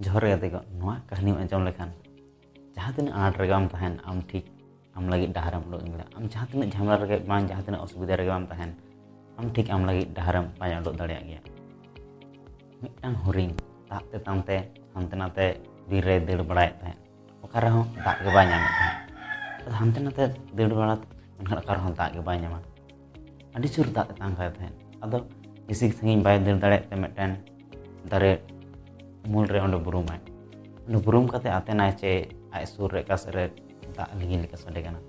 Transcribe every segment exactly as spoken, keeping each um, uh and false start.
ᱡᱚᱦᱟᱨ ᱜᱮ ᱜᱟᱛᱮ ᱠᱚ, ᱱᱚᱣᱟ ᱠᱟᱹᱦᱱᱤᱢ ᱟᱸᱡᱚᱢ ᱞᱮᱠᱷᱟᱱ ᱡᱟᱦᱟᱸ ᱛᱤᱱᱟᱹᱜ ᱟᱱᱟᱴ ᱨᱮᱜᱮ ᱵᱟᱢ ᱛᱟᱦᱮᱱ, ᱟᱢ ᱴᱷᱤᱠ ᱟᱢ ᱞᱟᱹᱜᱤᱫ ᱰᱟᱦᱟᱨᱮᱢ ᱩᱰᱩᱠ ᱫᱟᱲᱮᱭᱟᱜᱼᱟ᱾ ᱟᱢ ᱡᱟᱦᱟᱸ ᱛᱤᱱᱟᱹᱜ ᱡᱷᱟᱢᱮᱞᱟ ᱨᱮᱜᱮ ᱵᱟᱝ, ᱡᱟᱦᱟᱸ ᱛᱤᱱᱟᱹᱜ ᱚᱥᱩᱵᱤᱫᱷᱟ ᱨᱮᱜᱮ ᱵᱟᱢ ᱛᱟᱦᱮᱱ, ᱟᱢ ᱴᱷᱤᱠ ᱟᱢ ᱞᱟᱹᱜᱤᱫ ᱰᱟᱦᱟᱨᱮᱢ ᱯᱟᱸᱡᱟ ᱩᱰᱩᱠ ᱫᱟᱲᱮᱭᱟᱜ ᱜᱮᱭᱟ᱾ ᱢᱤᱫᱴᱟᱝ ᱦᱚᱨᱤᱱ ᱫᱟᱜ ᱛᱮᱛᱟᱝ ᱛᱮ ᱦᱟᱱᱛᱮ ᱱᱟᱛᱮ ᱵᱤᱨ ᱨᱮᱭ ᱫᱟᱹᱲ ᱵᱟᱲᱟᱭᱮᱫ ᱛᱟᱦᱮᱸᱫ᱾ ᱚᱠᱟ ᱨᱮᱦᱚᱸ ᱫᱟᱜ ᱜᱮ ᱵᱟᱭ ᱧᱟᱢᱮᱫ ᱛᱟᱦᱮᱸᱫ᱾ ᱟᱫᱚ ᱦᱟᱱᱛᱮ ᱱᱟᱛᱮ ᱫᱟᱹᱲ ᱵᱟᱲᱟ, ᱢᱮᱱᱠᱷᱟᱱ ᱚᱠᱟ ᱨᱮᱦᱚᱸ ᱫᱟᱜ ᱜᱮ ᱵᱟᱭ ᱧᱟᱢᱟ᱾ ᱟᱹᱰᱤ ᱡᱳᱨ ᱫᱟᱜ ᱛᱮᱛᱟᱝ ᱠᱟᱭ ᱛᱟᱦᱮᱸᱫ᱾ ᱟᱫᱚ ᱵᱮᱥᱤ ᱥᱟᱺᱜᱤᱧ ᱵᱟᱭ ᱫᱟᱹᱲ ᱫᱟᱲᱮᱭᱟᱜ ᱛᱮ ᱢᱤᱫᱴᱮᱱ ᱫᱟᱨᱮ ᱩᱢᱩᱞ ᱨᱮ ᱚᱸᱰᱮ ᱵᱩᱨᱩᱢᱟᱭ᱾ ᱚᱸᱰᱮ ᱵᱩᱨᱩᱢ ᱠᱟᱛᱮ ᱟᱛᱮᱱᱟᱭ ᱡᱮ ᱟᱡ ᱥᱩᱨ ᱨᱮ ᱚᱠᱟ ᱥᱮᱫ ᱨᱮ ᱫᱟᱜ ᱞᱤᱸᱜᱤ ᱞᱮᱠᱟ ᱥᱟᱰᱮ ᱠᱟᱱᱟ᱾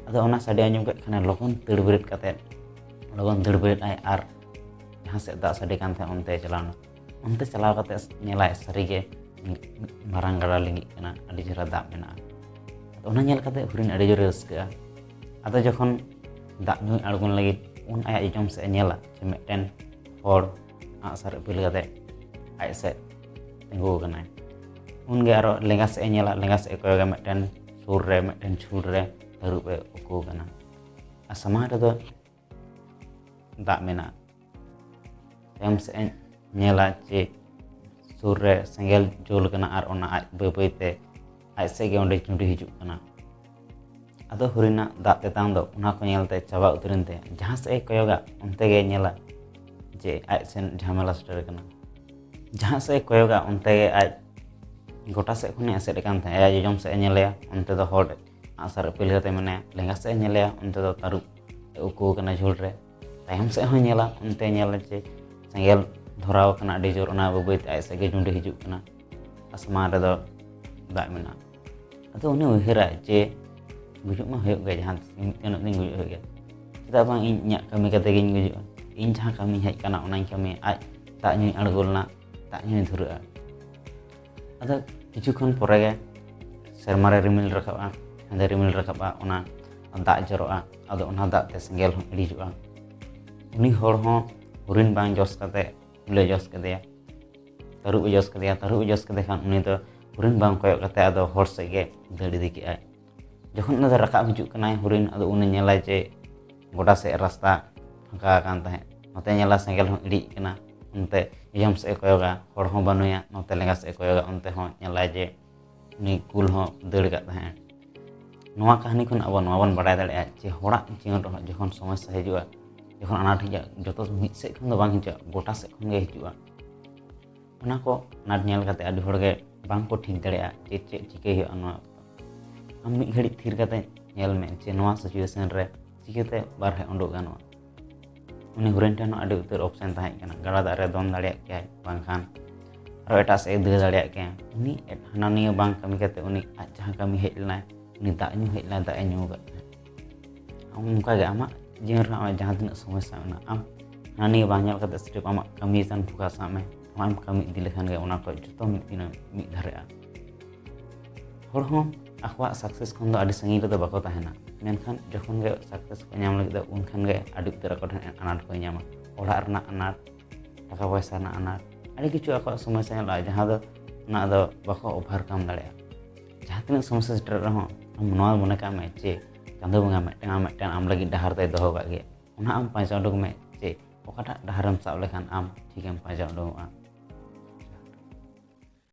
ᱟᱫᱚ ᱚᱱᱟ ᱥᱟᱰᱮ ᱟᱸᱡᱚᱢ ᱠᱮᱫ ᱠᱷᱟᱱᱮ ᱞᱚᱜᱚᱱ ᱫᱟᱹᱲ ᱵᱮᱨᱮᱫ ᱠᱟᱛᱮ, ᱞᱚᱜᱚᱱ ᱫᱟᱹᱲ ᱵᱮᱨᱮᱫ ᱟᱭ ᱟᱨ ᱡᱟᱦᱟᱸ ᱥᱮᱫ ᱫᱟᱜ ᱥᱟᱰᱮ ᱠᱟᱱ ᱛᱟᱦᱮᱸᱫ ᱚᱱᱛᱮ ᱪᱟᱞᱟᱣ ᱮᱱᱟ᱾ ᱚᱱᱛᱮ ᱪᱟᱞᱟᱣ ᱠᱟᱛᱮ ᱧᱮᱞᱟᱭ ᱥᱟᱹᱨᱤᱜᱮ ᱢᱟᱨᱟᱝ ᱜᱟᱰᱟ ᱞᱤᱸᱜᱤᱜ ᱠᱟᱱᱟ, ᱟᱹᱰᱤ ᱪᱮᱦᱨᱟ ᱫᱟᱜ ᱢᱮᱱᱟᱜᱼᱟ᱾ ᱟᱫᱚ ᱚᱱᱟ ᱧᱮᱞ ᱠᱟᱛᱮ ᱦᱚᱨᱤᱱ ᱟᱹᱰᱤ ᱡᱳᱨᱮ ᱨᱟᱹᱥᱠᱟᱹᱜᱼᱟ᱾ ᱟᱫᱚ ᱡᱚᱠᱷᱚᱱ ᱫᱟᱜ ᱧᱩᱭ ᱟᱬᱜᱚᱱ ᱞᱟᱹᱜᱤᱫ, ᱩᱱ ᱟᱭᱟᱜ ᱡᱚᱡᱚᱢ ᱥᱮᱫ ᱮ ᱧᱮᱞᱟ ᱡᱮ ᱢᱤᱫᱴᱮᱱ ᱦᱚᱲ ᱟᱜᱼᱥᱟᱨ ᱩᱯᱤᱞ ᱠᱟᱛᱮ ᱟᱡ ᱥᱮᱫ ᱛᱤᱸᱜᱩ ᱟᱠᱟᱱᱟᱭ᱾ ᱩᱱᱜᱮ ᱟᱨᱚ ᱞᱮᱸᱜᱟ ᱥᱮᱫ ᱮ ᱧᱮᱞᱟ, ᱞᱮᱸᱜᱟ ᱥᱮᱫ ᱮ ᱠᱚᱭᱚᱜᱟ, ᱢᱤᱫᱴᱮᱱ ᱥᱩᱨ ᱨᱮ ᱢᱤᱫᱴᱮᱱ ᱡᱷᱩᱲ ᱨᱮ ᱛᱟᱹᱨᱩᱵ ᱮ ᱩᱠᱩ ᱟᱠᱟᱱᱟ᱾ ᱟᱨ ᱥᱟᱢᱟᱝ ᱨᱮᱫᱚ ᱫᱟᱜ ᱢᱮᱱᱟᱜᱼᱟ᱾ ᱛᱟᱭᱚᱢ ᱥᱮᱫ ᱮ ᱧᱮᱞᱟ ᱡᱮ ᱥᱩᱨ ᱨᱮ ᱥᱮᱸᱜᱮᱞ ᱡᱩᱞ ᱠᱟᱱᱟ ᱟᱨ ᱚᱱᱟ ᱟᱡ ᱵᱟᱹᱭ ᱵᱟᱹᱭ ᱛᱮ ᱟᱡ ᱥᱮᱫ ᱜᱮ ᱚᱸᱰᱮ ᱡᱩᱸᱰᱤ ᱦᱤᱡᱩᱜ ᱠᱟᱱᱟ᱾ ᱟᱫᱚ ᱦᱚᱨᱤᱱᱟᱜ ᱫᱟᱜ ᱛᱮᱛᱟᱝ ᱫᱚ ᱚᱱᱟ ᱠᱚ ᱧᱮᱞᱛᱮ ᱪᱟᱵᱟ ᱩᱛᱟᱹᱨᱮᱱ ᱛᱟᱭᱟ᱾ ᱡᱟᱦᱟᱸ ᱥᱮᱫ ᱮ ᱠᱚᱭᱚᱜᱟ, ᱚᱱᱛᱮ ᱜᱮ ᱧᱮᱞᱟ ᱡᱮ ᱟᱡ ᱥᱮᱱ ᱡᱷᱟᱢᱮᱞᱟ ᱥᱮᱴᱮᱨ ᱟᱠᱟᱱᱟ᱾ ᱡᱟᱦᱟᱸ ᱥᱮᱫ ᱮ ᱠᱚᱭᱚᱜᱟ, ᱚᱱᱛᱮ ᱜᱮ ᱟᱡ ᱜᱚᱴᱟ ᱥᱮᱫ ᱠᱷᱚᱱᱮ ᱮᱥᱮᱫ ᱟᱠᱟᱱ ᱛᱟᱦᱮᱸᱫ᱾ ᱟᱭᱟᱜ ᱡᱚᱡᱚᱢ ᱥᱮᱫ ᱮ ᱧᱮᱞᱮᱭᱟ, ᱚᱱᱛᱮ ᱫᱚ ᱦᱚᱲ ᱟᱜᱼᱥᱟᱨ ᱩᱯᱤᱞ ᱠᱟᱛᱮ ᱢᱮᱱᱟᱭᱟ᱾ ᱞᱮᱸᱜᱟ ᱥᱮᱫ ᱮ ᱧᱮᱞᱮᱭᱟ, ᱚᱱᱛᱮ ᱫᱚ ᱛᱟᱹᱨᱩᱵ ᱮ ᱩᱠᱩ ᱟᱠᱟᱱᱟ ᱡᱷᱩᱲ ᱨᱮ᱾ ᱛᱟᱭᱚᱢ ᱥᱮᱫ ᱦᱚᱸᱭ ᱧᱮᱞᱟ, ᱚᱱᱛᱮ ᱧᱮᱞᱟ ᱡᱮ ᱥᱮᱸᱜᱮᱞ ᱫᱷᱚᱨᱟᱣ ᱟᱠᱟᱱᱟ ᱟᱹᱰᱤ ᱡᱳᱨ, ᱚᱱᱟ ᱵᱟᱹᱭ ᱵᱟᱹᱭ ᱛᱮ ᱟᱡ ᱥᱮᱫ ᱜᱮ ᱡᱩᱸᱰᱤ ᱦᱤᱡᱩᱜ ᱠᱟᱱᱟ᱾ ᱟᱥᱢᱟᱱ ᱨᱮᱫᱚ ᱫᱟᱜ ᱢᱮᱱᱟᱜᱼᱟ᱾ ᱟᱫᱚ ᱩᱱᱤ ᱩᱭᱦᱟᱹᱨᱟᱭ ᱡᱮ, "ᱜᱩᱡᱩᱜ ᱢᱟ ᱦᱩᱭᱩᱜ ᱜᱮ, ᱡᱟᱦᱟᱸ ᱛᱤᱥ ᱢᱤᱫ ᱫᱤᱱ ᱜᱩᱡᱩᱜ ᱦᱩᱭᱩᱜ ᱜᱮ᱾ ᱪᱮᱫᱟᱜ ᱵᱟᱝ ᱤᱧ ᱤᱧᱟᱹᱜ ᱠᱟᱹᱢᱤ ᱠᱟᱛᱮ ᱜᱤᱧ ᱜᱩᱡᱩᱜᱼᱟ? ᱤᱧ ᱡᱟᱦᱟᱸ ᱠᱟᱹᱢᱤᱧ ᱦᱮᱡ ᱟᱠᱟᱱᱟ ᱚᱱᱟᱧ ᱠᱟᱹᱢᱤᱭᱟ᱾" ᱟᱡ ᱫᱟᱜ ᱧᱩᱭ ᱟᱬᱜᱚ ᱞᱮᱱᱟ, ᱫᱟᱜ ᱧᱩᱭ ᱫᱷᱩᱨᱟᱹᱜᱼᱟ᱾ ᱟᱫᱚ ᱠᱤᱪᱷᱩ ᱠᱷᱚᱱ ᱯᱚᱨᱮ ᱜᱮ ᱥᱮᱨᱢᱟ ᱨᱮ ᱨᱤᱢᱤᱞ ᱨᱟᱠᱟᱵᱼᱟ, ᱦᱮᱸᱫᱮ ᱨᱤᱢᱤᱞ ᱨᱟᱠᱟᱵᱼᱟ, ᱚᱱᱟ ᱫᱟᱜ ᱡᱚᱨᱚᱜᱼᱟ᱾ ᱟᱫᱚ ᱚᱱᱟ ᱫᱟᱜ ᱛᱮ ᱥᱮᱸᱜᱮᱞ ᱦᱚᱸ ᱤᱲᱤᱡᱚᱜᱼᱟ᱾ ᱩᱱᱤ ᱦᱚᱲ ᱦᱚᱸ ᱦᱚᱨᱤᱱ ᱵᱟᱝ ᱡᱚᱥ ᱠᱟᱛᱮ ᱩᱞᱮ ᱡᱚᱥ ᱠᱮᱫᱮᱭᱟ, ᱛᱟᱹᱨᱩᱵ ᱮ ᱡᱚᱥ ᱠᱮᱫᱮᱭᱟ᱾ ᱛᱟᱹᱨᱩᱵ ᱮ ᱡᱚᱥ ᱠᱮᱫᱮ ᱠᱷᱟᱱ ᱩᱱᱤ ᱫᱚ ᱦᱚᱨᱤᱱ ᱵᱟᱝ ᱠᱚᱭᱚᱜ ᱠᱟᱛᱮ ᱟᱫᱚ ᱦᱚᱨ ᱥᱮᱫ ᱜᱮ ᱫᱟᱹᱲ ᱤᱫᱤ ᱠᱮᱜᱼᱟᱭ᱾ ᱡᱚᱠᱷᱚᱱ ᱚᱱᱟ ᱫᱚ ᱨᱟᱠᱟᱵ ᱦᱤᱡᱩᱜ ᱠᱟᱱᱟᱭ ᱦᱚᱨᱤᱱ, ᱟᱫᱚ ᱩᱱᱤ ᱧᱮᱞᱟᱭ ᱡᱮ ᱜᱚᱰᱟ ᱥᱮᱫ ᱨᱟᱥᱛᱟ ᱯᱷᱟᱸᱠᱟ ᱟᱠᱟᱱ ᱛᱟᱦᱮᱸᱫ᱾ ᱱᱚᱛᱮ ᱧᱮᱞᱟ ᱥᱮᱸᱜᱮᱞ ᱦᱚᱸ ᱤᱲᱤᱡ ᱠᱟᱱᱟ᱾ ᱚᱱᱛᱮ ᱡᱚᱡᱚᱢ ᱥᱮᱫ ᱮ ᱠᱚᱭᱚᱜᱟ, ᱦᱚᱲ ᱦᱚᱸ ᱵᱟᱹᱱᱩᱭᱟ, ᱱᱚᱛᱮ ᱞᱮᱸᱜᱟ ᱥᱮᱫ ᱮ ᱠᱚᱭᱚᱜᱟ, ᱚᱱᱛᱮ ᱦᱚᱸ ᱧᱮᱞᱟᱭ ᱡᱮ ᱩᱱᱤ ᱠᱩᱞ ᱦᱚᱸ ᱫᱟᱹᱲ ᱟᱠᱟᱫ ᱛᱟᱦᱮᱸᱫ᱾ ᱱᱚᱣᱟ ᱠᱟᱹᱦᱱᱤ ᱠᱷᱚᱱ ᱟᱵᱚ ᱱᱚᱣᱟ ᱵᱚᱱ ᱵᱟᱲᱟᱭ ᱫᱟᱲᱮᱭᱟᱜᱼᱟ ᱡᱮ ᱦᱚᱲᱟᱜ ᱡᱤᱭᱚᱱ ᱨᱮᱦᱚᱸ ᱡᱚᱠᱷᱚᱱ ᱥᱚᱢᱚᱥᱥᱟ ᱦᱤᱡᱩᱜᱼᱟ, ᱡᱚᱠᱷᱚᱱ ᱟᱱᱟᱴ ᱦᱤᱡᱩᱜᱼᱟ, ᱡᱚᱛᱚ ᱢᱤᱫ ᱥᱮᱫ ᱠᱷᱚᱱ ᱫᱚ ᱵᱟᱝ ᱦᱤᱡᱩᱜᱼᱟ, ᱜᱚᱴᱟ ᱥᱮᱫ ᱠᱷᱚᱱ ᱜᱮ ᱦᱤᱡᱩᱜᱼᱟ᱾ ᱚᱱᱟ ᱠᱚ ᱟᱱᱟᱴ ᱧᱮᱞ ᱠᱟᱛᱮ ᱟᱹᱰᱤ ᱦᱚᱲ ᱜᱮ ᱵᱟᱝ ᱠᱚ ᱴᱷᱤᱠ ᱫᱟᱲᱮᱭᱟᱜᱼᱟ ᱡᱮ ᱪᱮᱫ ᱪᱤᱠᱟᱹᱭ ᱦᱩᱭᱩᱜᱼᱟ ᱱᱚᱣᱟ ᱚᱠᱛᱚ᱾ ᱟᱢ ᱢᱤᱫ ᱜᱷᱟᱹᱲᱤᱡ ᱛᱷᱤᱨ ᱠᱟᱛᱮ ᱧᱮᱞ ᱢᱮ ᱡᱮ ᱱᱚᱣᱟ situation ᱨᱮ ᱪᱤᱠᱟᱹᱛᱮ ᱵᱟᱨᱦᱮ ᱩᱰᱩᱠ ᱜᱟᱱᱚᱜᱼᱟ᱾ ᱩᱱᱤ ᱦᱚᱨᱤᱱ ᱴᱷᱮᱱ ᱦᱚᱸ ᱟᱹᱰᱤ ᱩᱛᱟᱹᱨ option ᱛᱟᱦᱮᱸ ᱠᱟᱱᱟ, ᱜᱟᱰᱟ ᱫᱟᱜ ᱨᱮ ᱫᱚᱱ ᱫᱟᱲᱮᱭᱟᱜ ᱠᱮᱭᱟᱭ, ᱵᱟᱝᱠᱷᱟᱱ ᱟᱨᱚ ᱮᱴᱟᱜ ᱥᱮᱫ ᱮ ᱫᱟᱹᱲ ᱫᱟᱲᱮᱭᱟᱜ ᱠᱮᱭᱟ᱾ ᱩᱱᱤ ᱮᱴ-, ᱦᱟᱱᱟ ᱱᱤᱭᱟᱹ ᱵᱟᱝ ᱠᱟᱹᱢᱤ ᱠᱟᱛᱮ ᱩᱱᱤ ᱟᱡ ᱡᱟᱦᱟᱸ ᱠᱟᱹᱢᱤ ᱦᱮᱡ ᱞᱮᱱᱟᱭ, ᱩᱱᱤ ᱫᱟᱜ ᱧᱩ ᱦᱮᱡ ᱞᱮᱱᱟᱭ, ᱫᱟᱜ ᱮ ᱧᱩ ᱟᱠᱟᱫ ᱛᱟᱦᱮᱸᱫ᱾ ᱚᱱᱠᱟᱜᱮ ᱟᱢᱟᱜ ᱡᱤᱭᱚᱱ ᱨᱮ ᱟᱢᱟᱜ ᱡᱟᱦᱟᱸ ᱛᱤᱱᱟᱹᱜ ᱥᱚᱢᱚᱥᱥᱟ ᱢᱮᱱᱟᱜᱼᱟ, ᱟᱢ ᱦᱟᱱᱟ ᱱᱤᱭᱟᱹ ᱵᱟᱝ ᱧᱮᱞ ᱠᱟᱛᱮ ᱥᱨᱤᱯ ᱟᱢᱟᱜ ᱠᱟᱹᱢᱤ ᱪᱮᱛᱟᱱ focus ᱟᱜ ᱢᱮ᱾ ᱟᱢᱟᱜ ᱮᱢ ᱠᱟᱹᱢᱤ ᱤᱫᱤ ᱞᱮᱠᱷᱟᱱ ᱜᱮ ᱚᱱᱟ ᱠᱚ ᱡᱚᱛᱚ ᱢᱤᱫ ᱫᱤᱱ ᱢᱤᱫ ᱫᱷᱟᱨᱮᱜᱼᱟ᱾ ᱦᱚᱲ ᱦᱚᱸ ᱟᱠᱚᱣᱟᱜ success ᱠᱷᱚᱱ ᱫᱚ ᱟᱹᱰᱤ ᱥᱟᱺᱜᱤᱧ ᱨᱮᱫᱚ ᱵᱟᱠᱚ ᱛᱟᱦᱮᱱᱟ, ᱢᱮᱱᱠᱷᱟᱱ ᱡᱚᱠᱷᱚᱱ ᱜᱮ success ᱠᱚ ᱧᱟᱢ ᱞᱟᱹᱜᱤᱫ ᱫᱚ ᱩᱱᱠᱷᱟᱱ ᱜᱮ ᱟᱹᱰᱤ ᱩᱛᱟᱹᱨ ᱟᱠᱚ ᱴᱷᱮᱱ ᱟᱱᱟᱴ ᱠᱚ ᱧᱟᱢᱟ᱾ ᱚᱲᱟᱜ ᱨᱮᱱᱟᱜ ᱟᱱᱟᱴ, ᱴᱟᱠᱟ ᱯᱚᱭᱥᱟ ᱨᱮᱱᱟᱜ ᱟᱱᱟᱴ, ᱟᱹᱰᱤ ᱠᱤᱪᱷᱩ ᱟᱠᱚᱣᱟᱜ ᱥᱚᱢᱚᱥᱥᱟ ᱧᱮᱞᱚᱜᱼᱟ, ᱡᱟᱦᱟᱸ ᱫᱚ ᱚᱱᱟ ᱫᱚ ᱵᱟᱠᱚ overcome ᱫᱟᱲᱮᱭᱟᱜᱼᱟ᱾ ᱡᱟᱦᱟᱸ ᱛᱤᱱᱟᱹᱜ ᱥᱚᱢᱚᱥᱥᱟ ᱥᱮᱴᱮᱨᱚᱜ ᱨᱮᱦᱚᱸ ᱟᱢ ᱱᱚᱣᱟ ᱢᱚᱱᱮ ᱠᱟᱜ ᱢᱮ ᱡᱮ ᱪᱟᱸᱫᱳ ᱵᱚᱸᱜᱟ ᱢᱤᱫᱴᱟᱝ, ᱢᱤᱫᱴᱟᱝ ᱟᱢ ᱞᱟᱹᱜᱤᱫ ᱰᱟᱦᱟᱨ ᱫᱚᱭ ᱫᱚᱦᱚ ᱠᱟᱜ ᱜᱮᱭᱟ᱾ ᱚᱱᱟ ᱟᱢ ᱯᱟᱸᱡᱟ ᱩᱰᱩᱠ ᱢᱮ ᱡᱮ ᱚᱠᱟᱴᱟᱜ ᱰᱟᱦᱟᱨᱮᱢ ᱥᱟᱵ ᱞᱮᱠᱷᱟᱱ ᱟᱢ ᱴᱷᱤᱠᱮᱢ ᱯᱟᱸᱡᱟ ᱩᱰᱩᱠᱚᱜᱼᱟ᱾